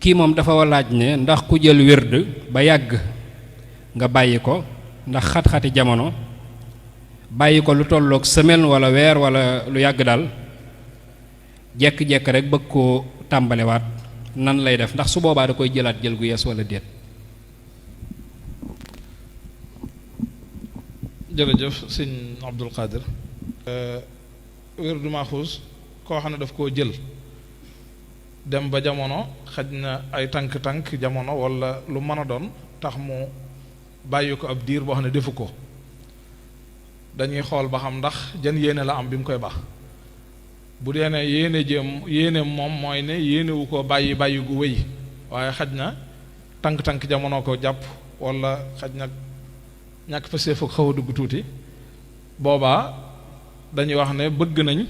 kii moom dafa laaj ne ndax ku jël wird ba yàgg nga bàyyi ko ndax xat-xati jamono bàyyi ko lu tolloog semaine wala weer wala lu yàgg daal jekk-jekk rek bëgg koo tàmbalewaat nan lay def ndax su boobaa da koy jëlaat jël gu yees wala déet. jërëjëf sëñ Abdul Qadir. wirdu Maxuus koo xam ne daf koo jël dem ba jamono xaj na ay tànk-tànk jamono wala lu mën a doon tax mu bàyyi ko ab diir boo xam ne defu ko dañuy xool ba xam ndax jën yéene la am bi mu koy baax bu dee ne yéene moom mooy ne yéenewu ko bàyyi gu wéy waaye xaj na tànk-tànk jamono ko jàpp wala xaj na ñàkk fa seefuk xaw a dugg tuuti boobaa dañuy wax ne bëgg nañ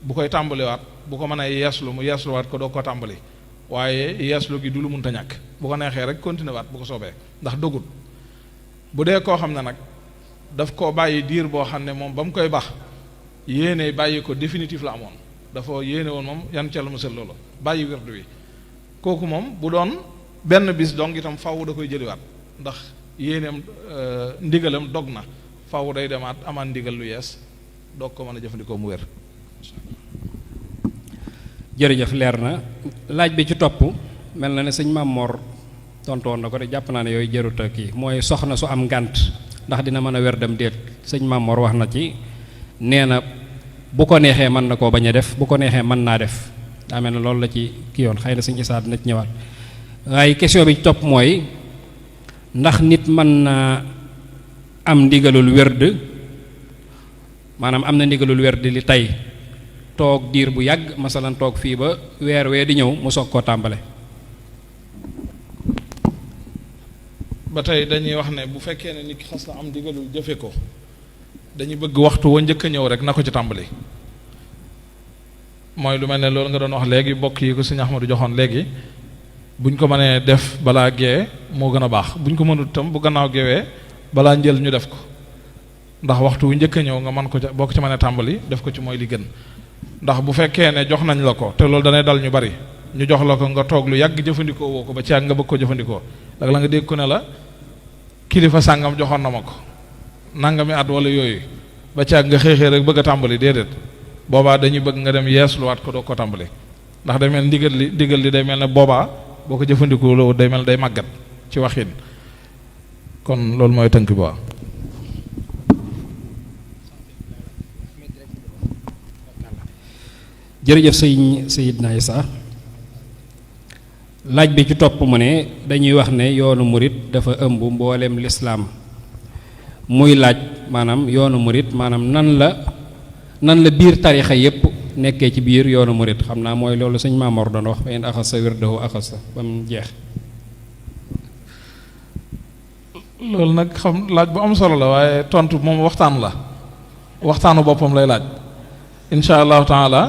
bu koy tàmbaliwaat bu ko mënee yeeslu mu yeesluwaat ko doo ko tàmbali waaye yeeslu gi du lu munta ñàkk bu ko neexee rek continuer waat bu ko soobee ndax dogut bu dee koo xam ne nag daf koo bàyyi diir boo xam ne moom ba mu koy baax yéene bàyyi ko définitif la amoon dafa yéene woon moom yan ca la musal loolu bàyyi wirdu wi kooku moom bu doon benn bis donc itam faw da koy jëliwaat ndax yéeneem ndigalam dog na faw day demaat amaat ndigal lu yees doog ko mën a jëfandikoo mu wér. jërëjëf leer na laaj bi ci topp mel na ne sëñ Mamor tontu woon na ko de jàpp naa ne yooyu jërut a kii mooy soxna su am ngànt ndax dina mën a wér dem déet sëñ Mamor wax na ci nee na bu ko neexee mën na koo bañ a def bu ko neexee mën naa def daa mel ne loolu la ci kii yoon xëy na sëñ Issa dina ci ñëwaat waaye question bi ci topp mooy ndax nit mën na am ndigalul werd maanaam am na ndigalul werd li tey toog diir bu yàgg masalan toog fii ba weer wee di ñëw mu soog koo tàmbale. ba tey dañuy wax ne bu fekkee ne nit ki xas na am ndigalul jëfe ko dañuy bëgg waxtu wa njëkk a ñëw rek na ko ci tàmbali mooy lu mel ne loolu nga doon wax léegi bokk yi ko sëñ Ahmadu joxoon léegi buñ ko mënee def balaa gee moo gën a baax buñ ko mënut itam bu gannaaw geewee balaa njël ñu def ko ndax waxtu wu njëkk a ñëw nga mën ko ca boo ko ci mënee tàmbali def ko ci mooy li gën ndax bu fekkee ne jox nañ la ko te loolu danay dal ñu bari ñu jox la ko nga toog lu yàgg jëfandikoo woo ko ba ci yàgg nga bëgg ko jëfandikoo dag la nga dégg ko ne la kilifa sàngam joxoon na ma ko nangami at wala yooyu ba ci yàgg nga xëy rek bëgg a tàmbali déedéet boobaa dañuy bëgg nga dem yeesluwaat ko doo ko tàmbali ndax day mel ndigal li day mel ne boobaa boo ko jëfandikoo loolu day mel day màggat ci waxin kon loolu mooy tënk bi waa jërëjëf sëñ Seydina Issa laaj bi ci topp mu ne dañuy wax ne yoonu murit dafa ëmb mboolem lislaam muy laaj maanaam yoonu murit maanaam nan la biir tarixa yépp nekkee ci biir yoonu murit xam naa mooy loolu sëñ Mamor doon wax fa in axasa wirdahu axasa ba mu jeex. loolu nag xam laaj bu am solo la waaye tontu moom waxtaan la waxtaanu boppam lay laaj insha allahu taala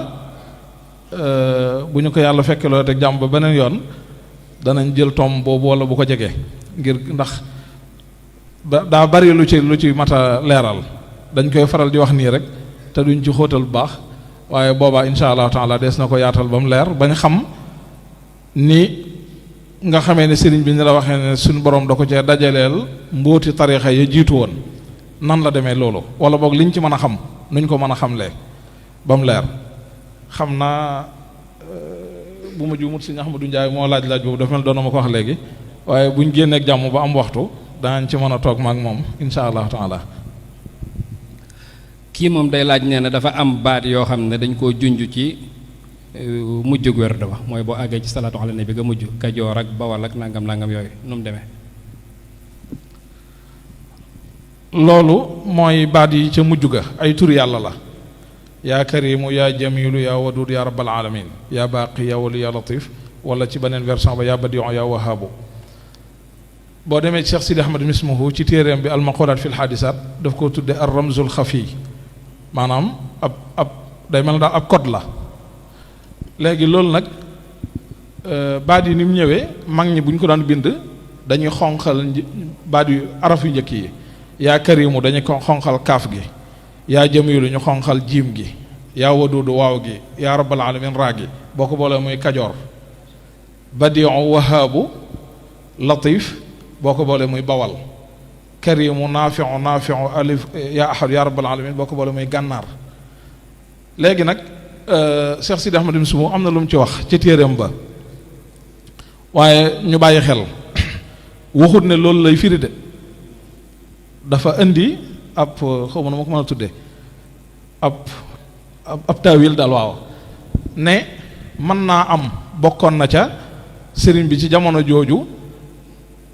bu ñu ko yàlla fekke loo teg jàmm ba beneen yoon danañ jël tom boobu wala bu ko jegee ngir ndax daa bari lu ci mat a leeral dañ koy faral di wax nii rek te duñ ci xóotal bu baax waaye boobaa insha allahu taala des na ko yaatal ba mu leer bañ xam ni nga xamee ne sëriñ bi ni la waxee ne suñu borom da ko cee dajaleel mbóoti tarixa ya jiitu woon nan la demee loolu wala boog liñ ci mën a xam nuñ ko mën a xamlee ba mu leer xam naa bu ma juumut sëñ Ahmadou Ndiaye moo laaj boobu dafa mel doon na ma ko wax léegi waaye buñ génneeg jàmm ba am waxtu danañ ci mën a toog maak moom insha allahu taala. kii moom day laaj nee na dafa am baat yoo xam ne dañ koo junj ci mujjug werd ba mooy boo àggee ci salaatu ala nabi ga mujj kajoor ak bawal ak nangam yooyu nu mu demee. loolu mooy baat yi ca mujj ga ay tur yàlla la yaa karimu yaa jamilu yaa wadud yaa rabbal alamin yaa baaqi yaa wali yaa latif wala ci beneen version ba yaa badiu yaa wahaabu boo demee ci Cheikh Sidi Ahmad mismuhu ci téeréem bi almaqulaat fi lxaadisaat daf koo tudde ar ramzul xafi maanaam ab day mel daal ab code la léegi loolu nag baat yi ni mu ñëwee mag ñi bu ñu ko daan bind dañuy xonqal baat yu araf yu njëkk yi yaa karimu dañuy xonqal kaaf gi yaa jamilu ñu xonqal jiim gi yaa wadudu waaw gi yaa rabbal alamin raa gi boo ko boolee muy kajoor badiu wahaabu latif boo ko boolee muy bawal karimu naafiu alif yaa ahad yaa rabbal alamin boo ko boolee muy gànnaar. léegi nag Cheikh Sidi Ahmad Msumu am na lu mu ci wax ci téereem ba waaye ñu bàyyi xel waxut ne loolu lay firi de dafa indi ab xaw ma nu ma ko mën a tuddee ab taawil daal waaw ne mën naa am bokkoon na ca sëriñ bi ci jamono jooju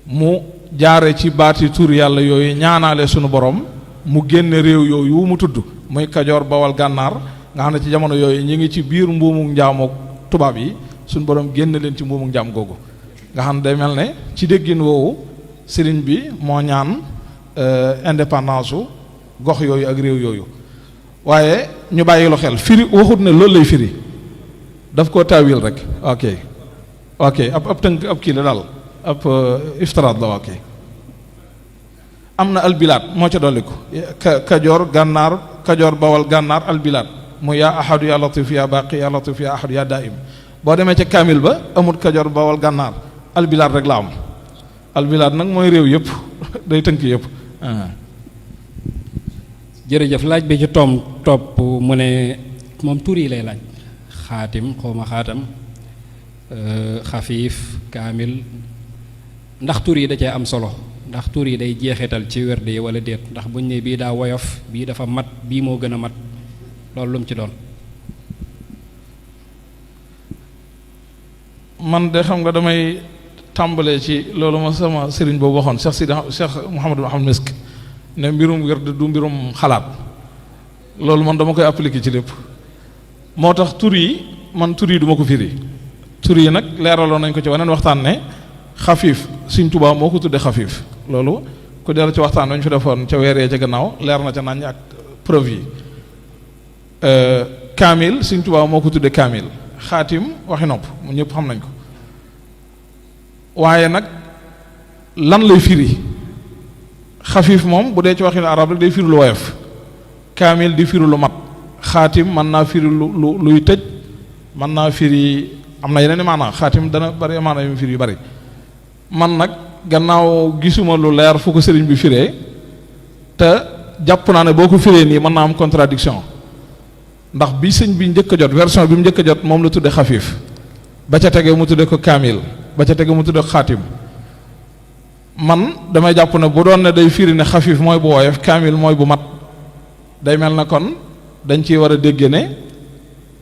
mu jaare ci baati tur yàlla yooyu ñaanaale sunu borom mu génne réew yooyu mu tudd muy Kajoor Bawal Gànnaar nga xam ne ci jamono yooyu ñi ngi ci biir mbuumuk njaamu tubaab yi sunu borom génne leen ci mbuumuk njaam googu nga xam ne day mel ne ci déggin woowu sëriñ bi moo ñaan indépendance su gox yooyu ak réew yooyu waaye ñu bàyyi lu xel firi waxut ne loolu lay firi daf koo taawil rek ok ab tënk ab kii la daal ab iftiraat la ok am na albilaat moo ca dolliku kajoor gànnaar kajoor bawal gànnaar albilaat mu yaa ahadu yaa latif yaa baqi yaa latif yaa ahadu yaa daim boo demee ca kaamil ba amut kajoor bawal gànnaar albilaat rek la am albilaat nag mooy réew yëpp day tënk yëpp. jërëjëf laaj bi ci topp mu ne moom tur yi lay laaj xaatim xawma xaatam xafiif kaamil ndax tur yi da cee am solo ndax tur yi day jeexital ci werd yi wala déet ndax buñ ne bii daa woyof bii dafa mat bii moo gën a mat loolu lu mu ci doon. man de xam nga damay tàmbalee ci loolu ma sama sëriñ boobu waxoon Cheikh Mouhamadou Mahamad Misk ne mbirum werd du mbirum xalaat loolu man dama koy appliquer ci lépp moo tax tur yi man tur yi du ma ko firi tur yi nag leeraloon nañ ko ci waneen waxtaan ne xafiif Sëriñ Tuubaa moo ko tudde xafiif loolu ku dellu ci waxtaan wañ fi defoon ca weer yee ca gannaaw leer na ca nañ ak preuve yi kaamil Sëriñ Tuubaa moo ko tudde kaamil xaatim waxi nopp mu ñëpp xam nañ ko waaye nag lan lay firi xafiif moom bu dee ci waxin arab rek day firi lu woyof kaamil di firi lu mat xaatim mën naa firi luy tëj mën naa firi am na yeneen i maanaa xaatim dana bari maanaa yu firi yu bari man nag gannaaw gisuma lu leer fu ko sëriñ bi firee te jàpp naa ne boo ko firee nii mën naa am contradiction ndax bi sëñ bi njëkk a jot version bi mu njëkk a jot moom la tudde xafiif ba ca tege mu tudde ko kaamil ba ca tege mu tudde ko xaatim man damay jàpp ne bu doon ne day firi ne xafiif mooy bu woyof kaamil mooy bu mat day mel na kon dañ ciy war a dégge ne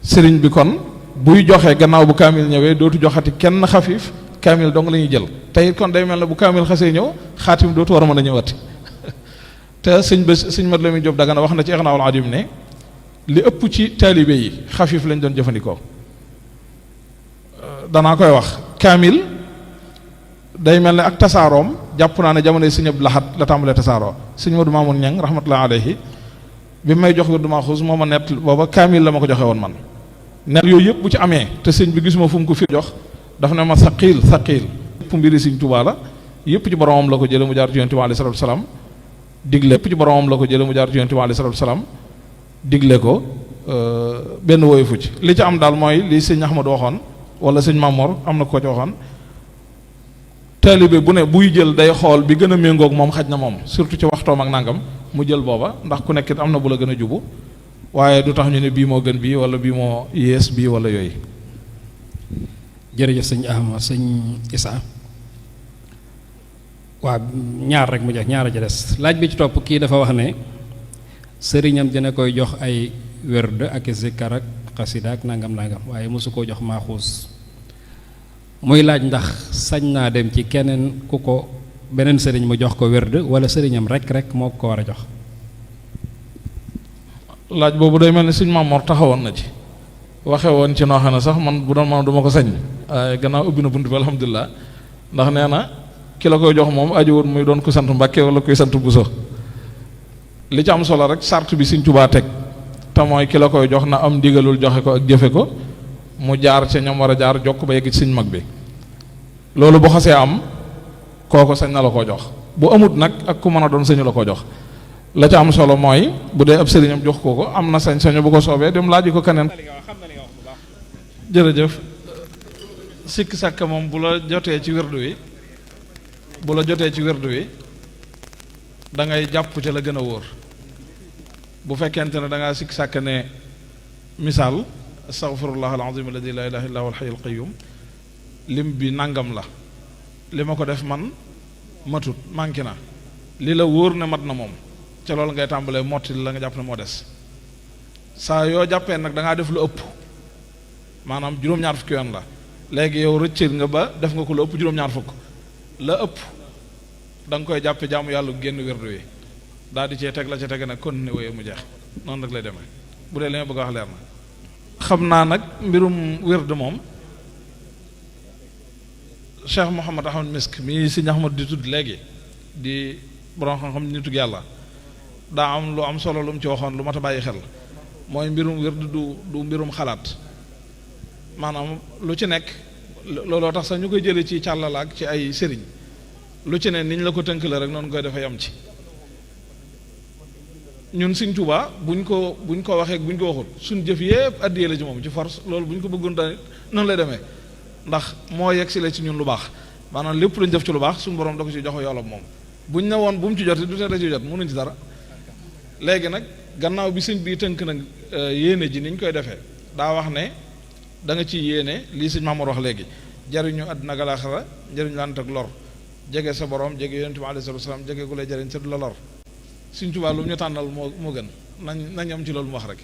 sëriñ bi kon buy joxe gannaaw bu kaamil ñëwee dootu joxati kenn xafiif kaamil dong la ñuy jël te it kon day mel na bu kaamil xasee ñëw xaatim dootu war a mën a ñëwati te sëñ Mat Lamin Jóob Dagana wax na ci Ixnaa'ul Adiim ne li ëpp ci taalibe yi xafiif lañ doon jëfandikoo danaa koy wax kaamil day mel ne ak tasaaroom jàpp naa ne jamonoy sëñ Abdu Lahat la tàmbalee tasaaroo sëñ Moodu Maamun Ñang rahmatullahi alayhi bi may jox wirdu Maaxuus moo ma nett booba kaamil la ma ko joxe woon man nett yooyu yëpp bu ci amee te sëñ bi gisuma fu mu ko fi jox daf ne ma saqiil yëpp mbiri sëñ Tuubaa la yëpp ci boromam la ko jële mu jaar ci Yonent bi alayhi salaatu wa salaam digle yëpp ci boromam la ko jële mu jaar ci Yonent bi alayhi salaatu wa salaam digle ko benn woyofu ci li ci am daal mooy li sëñ Ahmad waxoon wala sëñ Mamor am na ko ci waxoon taalibe bu ne buy jël day xool bi gën a méngoog moom xaj na moom surtout ci waxtoom ak nangam mu jël booba ndax ku nekkit am na bu la gën a jubu waaye du tax ñu ne bii moo gën bii wala bii moo yées bii wala yooyu. jërëjëf sëñ Ahmad sëñ Issa waaw ñaar rek mu jeex ñaar a ci des laaj bi ci topp kii dafa wax ne sëriñam dina koy jox ay werd ak zikkar ak xasida ak nangam waaye mosu koo jox maaxuus muy laaj ndax sañ naa dem ci keneen ku ko beneen sëriñ mu jox ko werd wala sëriñam rek moo ko war a jox. laaj boobu day mel ni sëñ Mamor taxawoon na ci waxe woon ci noo xam ne sax man bu doon man du ma ko sañ waaye gannaaw ubbi na bunt bi alhamdulilah ndax nee na ki la koy jox moom ajuwut muy doon ku sant Mbàkke wala kuy sant Buso li ci am solo rek sart bi Sëñ Tuubaa teg te mooy ki la koy jox na am ndigalul joxe ko ak jëfe ko mu jaar ca ñam war a jaar jokk ba yegg ci sëñ mag bi loolu bu xasee am kooko sañ na la koo jox bu amut nag ak ku mën a doon sañu la koo jox la ca am solo mooy bu dee ab sëriñam jox kooko am na sañ-sañu bu ko soobee dem laaji ko keneen. jërëjëf sikk sàkk moom bu la jotee ci wérdu wi da ngay jàpp ca la gën a wóor. bu fekkente ne da ngaa sikk sàkk ne misaal astaghfirullah alazim alladi la ilaha illa huwa alhayyul qayyum lim bi nangam la, li ma ko def man matut manqué na, li la wóor ne mat na moom ca loolu ngay tàmbalee motti la nga jàpp ne moo des. saa yoo jàppee nag da ngaa def lu ëpp, maanaam juróom-ñaar fukki yoon la, léegi yow rëccël nga ba def nga ko lu ëpp juróom-ñaar fukk, la ëpp da nga koy jàppe jaamu yàlla génn wérdu wi daal di cee teg la ca tege nag kon ne wéye mu jeex. noonu rek lay demee bu dee li ma bëgg a wax leer na. xam naa nag mbirum wérdu moom Cheikh Mouhamad Ahmad Misk mi si Ahmad di tudd léegi di borom xam-xam nitu yàlla daa am lu am solo lu mu ci waxoon lu mat a bàyyi xel, mooy mbirum wérdu du mbirum xalaat. maanaam lu ci nekk looloo tax sax ñu koy jëlee ci càllala ak ci ay sëriñ, lu ci ne niñ la ko tënk la rek noonu koy dafa yam ci. ñun Sëriñ Tuubaa buñ ko waxee buñ ko waxut suñ jëf yépp addiyee la ci moom ci force. loolu buñ ko bëggoon tamit noonu lay demee, ndax moo yegg si la ci ñun lu baax. maanaam lépp luñ def ci lu baax suñu borom da ko ci jox yoolam moom. buñ ne woon bu mu ci jot du tee da ci jot mënuñ ci dara. léegi nag gannaaw bi sëñ bi tënk nag yéene ji niñ koy defee daa wax ne da nga ci yéene lii sëñ Mamour wax léegi, jariñu àddina ak àllaaxira, njëriñ lant ak lor, jege sa borom, jege yonent bi alayhi salaatu wa salaam, jege ku lay jariñ sa du la lor. Sëñ Tuubaa lu mu ñu tànnal moo gën nañ am ci loolu mu wax rek.